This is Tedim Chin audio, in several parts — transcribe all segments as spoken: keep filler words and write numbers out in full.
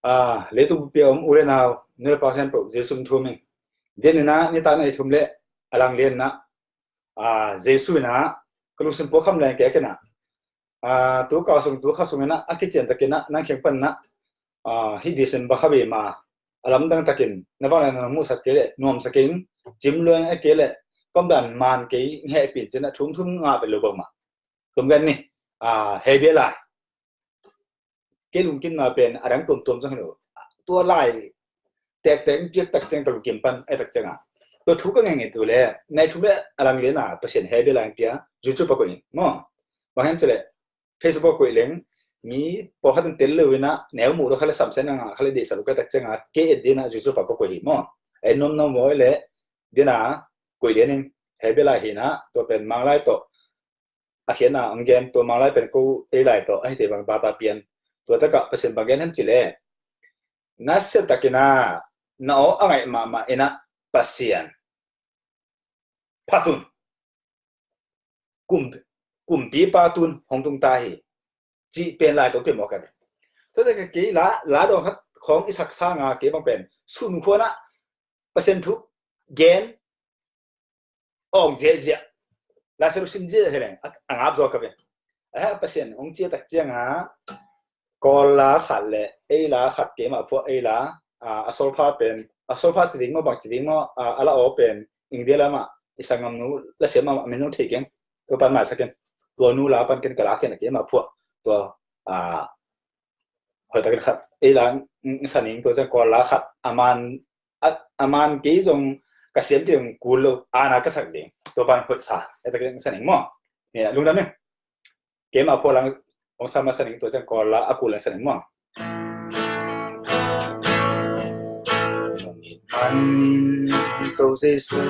Ah, leitung bupi a om u le nau, nu le pa khempeuh Jesu min thum ing. Deninah nitak na i thum le a lang lianah, ah, Jesu inah ka lungsim pua kham leng kei kenah, ah, tu kau sung tu kha sung inah a kician takinah nang kheng panah, ah, hih December kha vei ma a lamdang takin na vang le na muhsak kei le nuamsak ing. Cim luang a kei le komdan man kei hehpin cinah thum thum ngah vet lo bangmah. Tum gen ni, ah, hei bia lai. Kei lungkimna pen a dang tuamtuam zong hi lo. Tua lai tektek in piak tak ciang ka lungkim pan ai tak cianga tua thu ka ngenge tu le nai thu le a lang liana Pasian hei bia lai in pia YouTube a koih in maw. Bang hem tu le Facebook koih leng mi pawlkhat in tel lo inah neu muh lo kha le samsen a ngah kha le deihsa lo kai tak cianga kei et dinah YouTube a ka koih hi maw. Ai nuam nuam maw le dinah koih lian in hei bia lai hinah tua pen Manglai tawh a khiatna ang gen tua Manglai pen ko ei lai tawh a hi thei bang bata pian. Tua takah Pasian bang gen hem ci le na sia takinah na aw a ngaih mahmah inah Pasian phatun kum, kumpipa tun hong tung ta hi cih pen lai tawh pia mawk a. Tua takah kei la la dawng khat khawng i sak sanga kei bang pen sun khuanah Pasian thu gen awng ziahziah la selu sim ziahziah hi leng a ngap zaw ka ve. A Pasian hong ciah tak cianga Kawl la khat le ei la khat keimah phuah ei la a solfa pen a solfa ci ding maw bang ci ding maw a la aw pen India lamah i sanggamnu la siam a min hong thei keng. Tua pan maisak in tua nu la pan ken ka la ken a keimah phuah tua a hoih takin khat ei la saning tua ciang Kawl la khat a man a man kei zong ka siam ding kul lo ana ka sak ding tua pan hoih sa ei takin saning maw. Ni lungdam ni. Keimah phuah lang hong sam a saning tua ciang Kawl la a kul lang saning maw. Nong it man to Jesu.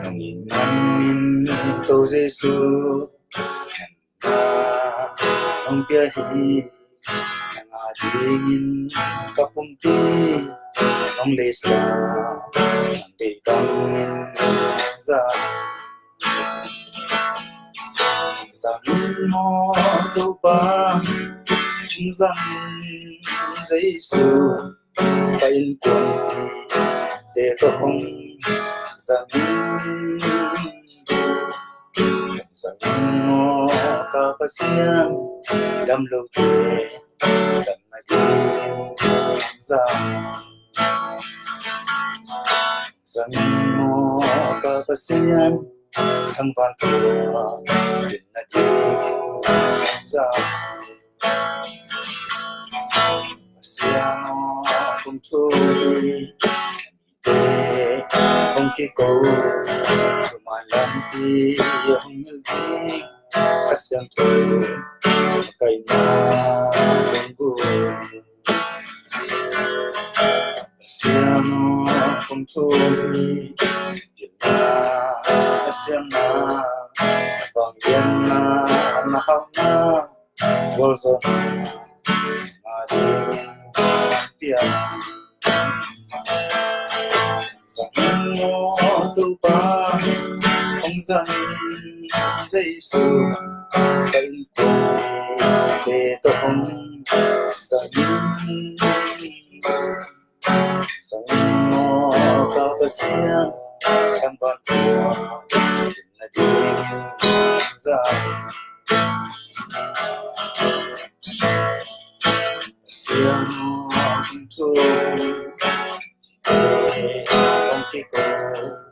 Nong it man to Jesu. Nong pia hi nang a dingin ka pumpi nong leisa nang deih bangin za. Zang maw Topa, zang Jesu, ka innkuanpihte tawh hong zang in. Zang in maw ka Pasian, dam lote damna ding zang. Zang in maw ka Pasian, thangvan tua dinna ding zang. Pasian aw, kum thu te hong kiko, thuman lampi hong ngil ding, Kha Siangtho kaihna lunggulh. Pasian aw, kum thu hi pilna, a siamna, vanglianna, na hauhna, gualzawhna dingin piang. Zang in maw Topa, hong zang in Jesu, ka innkuanpihte tawh hong zang in. Zang in maw ka Pasian, thangvan tua dinna dingin zang. Pasian aw, kum thu te hong kiko,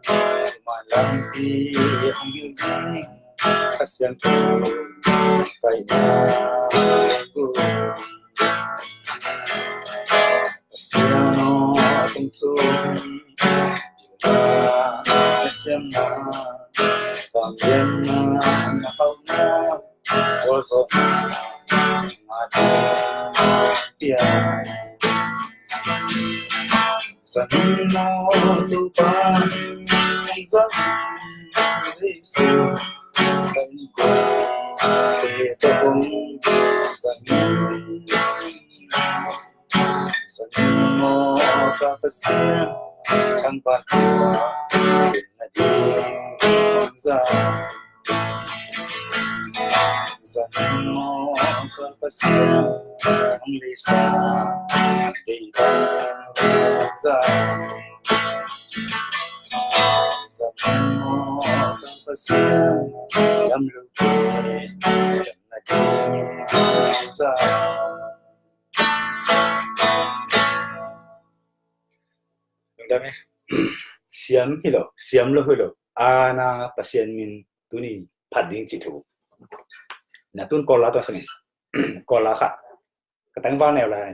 thuman lampi hong ngil ding, Kha Siangtho kaihna lunggulh. Pasian aw, kum thu hi pilna, a siamna, vanglianna, na hauhna, gualzawhna dingin piang. Zang in maw Topa, zang in Jesu, ka innkuanpihte tawh hong zang in. Zang in maw ka Pasian, thangvan tua dinna dingin zang. Maw ka Pasian, lam lei sa dei dong za. Maw ka Pasian, lam lute na ding za. Lungdam e. Siam hi lo, siam lo hi lo. A na Pasian min tuni phat ding ci thu. Na tun Kawl la tua sangin. Kawl la khat. Ka tangval neu lai.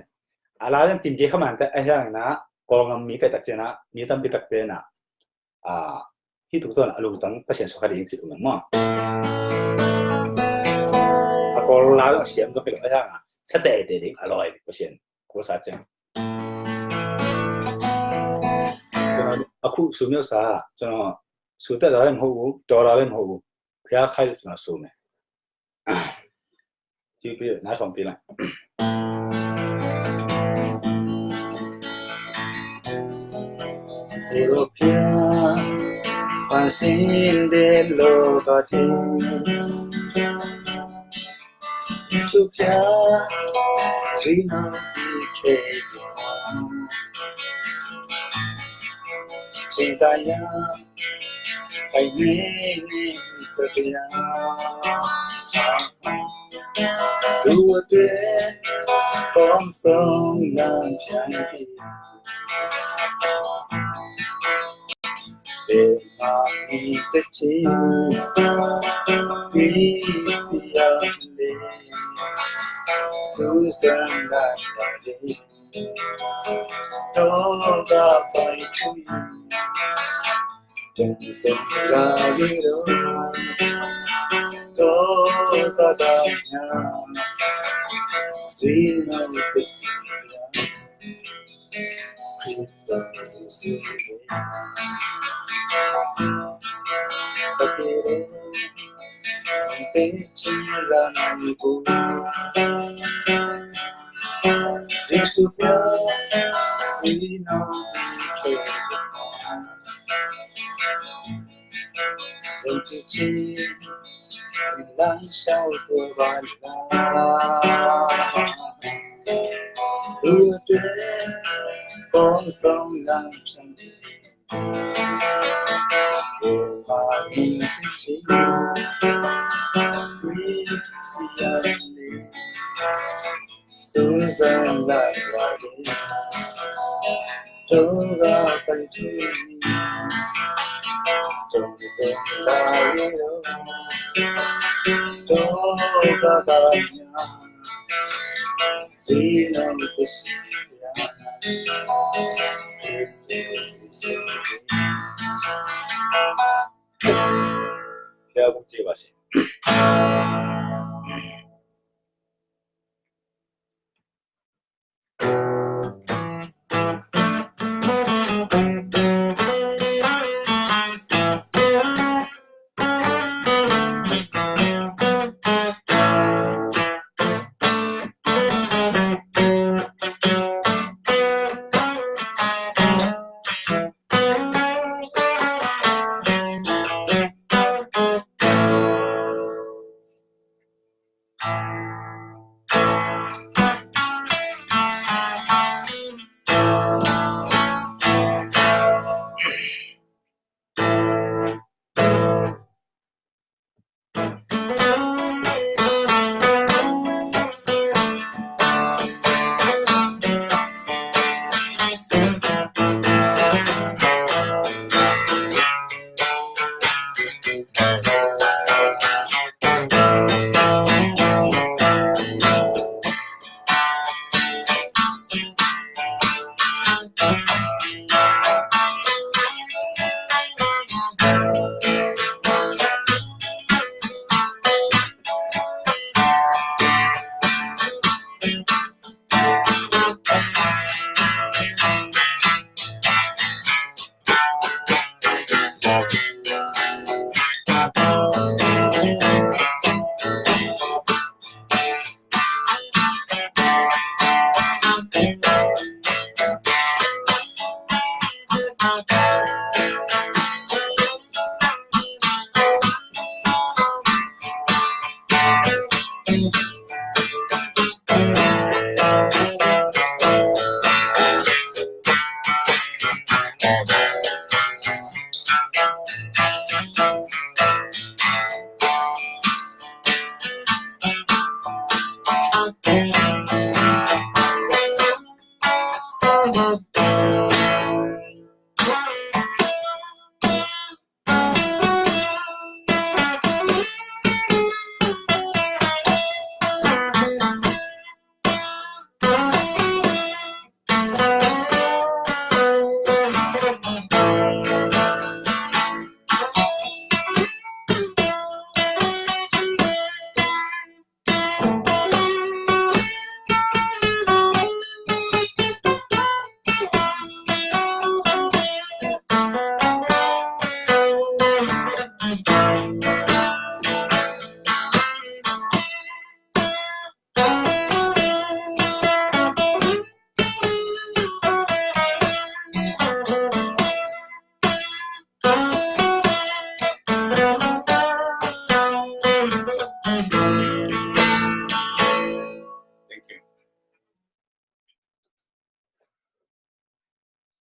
A la lam tim kei kha man te a hiang na Kawl ngam mi kai tak ciang na mi tampi tak te na. A, hi tu ton a lungtang Pasian sukha ding ci um maw. A Kawl la a siam tua hi lo a hiang a. Sa te te ding a loi Pasian. Ko sa ciang. Cun a khu sum yo sa. Cun a su te la lem ho u, to la lem ho u. Phia khai cun a sum e. Ci pi na thong pi la. European pasin de lo ka ti. Sukha zui na pi ke cinta ya kai ni ni setia. Dua dua kong song nan pian pi. Emang ni kecil isi yang le. Susan dan Wali. Toga pai kui. Jeng seng ga yiro. Toga da nya. Sui na kesi. Kristo Yesu. Pakiro. Pecin zanani bu. Yesu pia. Sino. Zong cici. Lang shau tua ba la. Tua tua. Kong song lang chan. Susan Lalwale. Toga pai tui. Jong Susan Lalwale. Toga pai tui. Sui nong kusia. Pia buk ci ba si.